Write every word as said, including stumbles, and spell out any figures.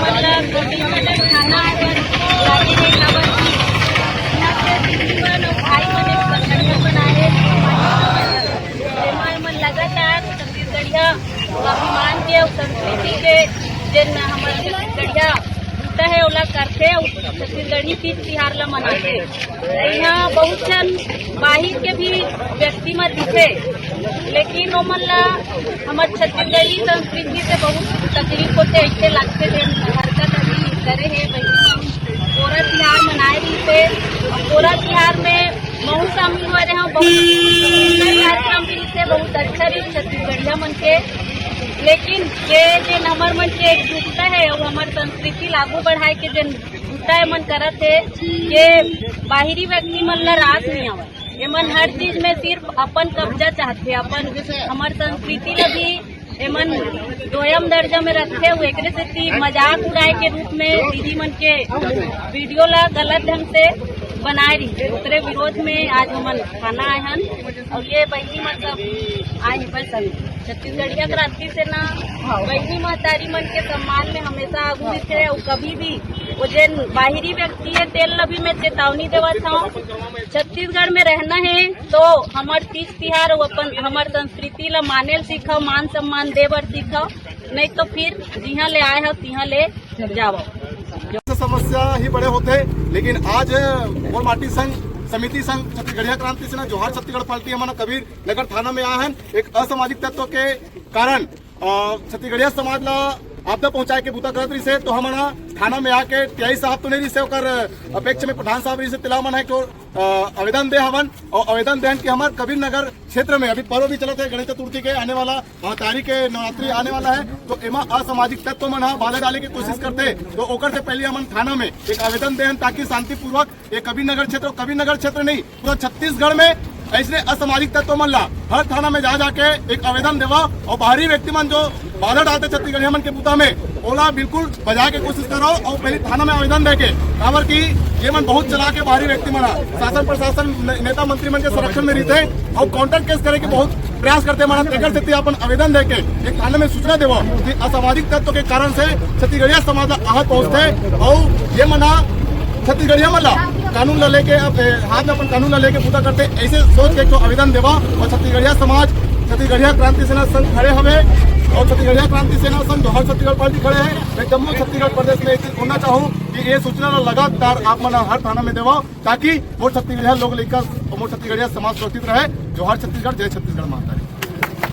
मतलब, कोटियाबीर थाना आए बर लागे हे, काबर कि इहाँ के दीदी मन अउ भाई मन एक संगठन बनाए हे, जेमा एमन लगातार छत्तीसगढ़िया स्वाभिमान के अउ संस्कृति के, जेन हमर छत्तीसगढ़िया बूता हे, ओला करथे अउ छत्तीसगढ़ी तीज तिहार ला मनाथे। इहाँ बहुत झन बाहिर के भी व्यक्ति मन दिखे, लेकिन ओमन ला हमर छत्तीसगढ़ी संस्कृति से बहुत तकलीफ होथे। ऐसे लगथे जेन हरकत अभी करे हे, वही पोरा तिहार मनाए रहिस हे। पोरा तिहार में महू शामिल होए रहे हूँ, बहुत सुंदर कार्यक्रम भी रहिस हे, बहुत अच्छा रहिस छत्तीसगढ़िया मन के। लेकिन ये जेन हमर मन के एकजुटता हे अउ हमर संस्कृति ला आगू बढ़ाए के जेन बूता एमन करत हे, ये बाहिरी व्यक्ति मन ला रास नहीं आवत। एमन हर चीज में सिर्फ अपन कब्जा चाहथे, अपन हमर संस्कृति ला भी एमन दोयम दर्जा में रखथे। अउ एकरे सेती मजाक उड़ाए के रूप में दीदी मन के वीडियो ला गलत ढंग से बनाए रहिस हे, ओकरे विरोध में आज हमन थाना आए हन। अउ ये बहिनी मन सब आए हे बस अभी। छत्तीसगढ़िया क्रांति सेना बहिनी महतारी मन के सम्मान में हमेशा आगू रहिथे। अउ कभी भी वो जेन बाहिरी व्यक्ति हे, तेन ला भी मैं चेतावनी देवत हूँ, छत्तीसगढ़ में रहना हे तो हमर तीज तिहार अउ अपन हमर संस्कृति ला माने ल सीखव, मान सम्मान दे बर सीखव, नहीं तो फिर जिहाँ ले आए हव तिहाँ ले जावव। समस्या ही बड़े होथे, लेकिन आज मोर माटी संग समिति संग छत्तीसगढ़िया क्रांति सेना जोहार छत्तीसगढ़ पार्टी हमन कबीर नगर थाना में आए हन। एक असामाजिक तत्व के कारण, अ, छत्तीसगढ़िया समाज ला आपदा पहुंचाए के बूता करत रहिस हे, तो हमन ह थाना में आके टीआई साहब तो नहीं रहिस हे, ओकर अपेक्ष में प्रधान साहब रहिस हे, तेला हमन ह एक ठो, अ, आवेदन दे हवन। अउ आवेदन देन कि हमर कबीर नगर क्षेत्र में अभी पर्व भी चलत हे, गणेश चतुर्थी के आने वाला, अ, तारीख के नवरात्रि आने वाला है, तो एमा असामाजिक तत्व मन ह बाधा डाले के कोशिश करथे, तो ओकर से पहले हमन थाना में एक आवेदन देन, ताकि शांतिपूर्वक ये कबीर नगर क्षेत्र, कबीर नगर क्षेत्र नहीं, पूरा छत्तीसगढ़ में ऐसने असामाजिक तत्व मन ला हर थाना में जा जाके एक आवेदन देवा अउ बाहरी व्यक्ति मन जो बाधा डालथे छत्तीसगढ़िया मन के बूता में, ओला बिल्कुल बजाए के कोशिश करो अउ पहले थाना में आवेदन देके, काबर कि ये मन बहुत चला के बाहरी व्यक्ति मन ह शासन प्रशासन ने-, नेता मंत्री मन के संरक्षण में रहिथे अउ काउंटर केस करे के बहुत प्रयास करथे मन ह। तेकर सेती अपन आवेदन देके एक थाना में सूचना देवा कि असामाजिक तत्व के कारण से छत्तीसगढ़िया समाज ला आहत पहुंचथे अउ ये मन ह छत्तीसगढ़िया मन ला कानून ला लेके, अब, ए, हाथ में अपन कानून ला लेके बूता करथे, ऐसे सोच के एक ठो आवेदन देवा। और छत्तीसगढ़िया समाज, छत्तीसगढ़िया क्रांति सेना संघ खड़े हवे और छत्तीसगढ़िया क्रांति सेना संघ जोहार छत्तीसगढ़ पार्टी खड़े है। मैं जम्मू छत्तीसगढ़ प्रदेश में एक चीज बोलना चाहूँ कि ये सूचना ला लगातार आप मन हर थाना में देवा, ताकि मोर छत्तीसगढ़िया लोग लइका और मोर छत्तीसगढ़िया समाज सुरक्षित रहे। जोहार छत्तीसगढ़, जय छत्तीसगढ़ माता।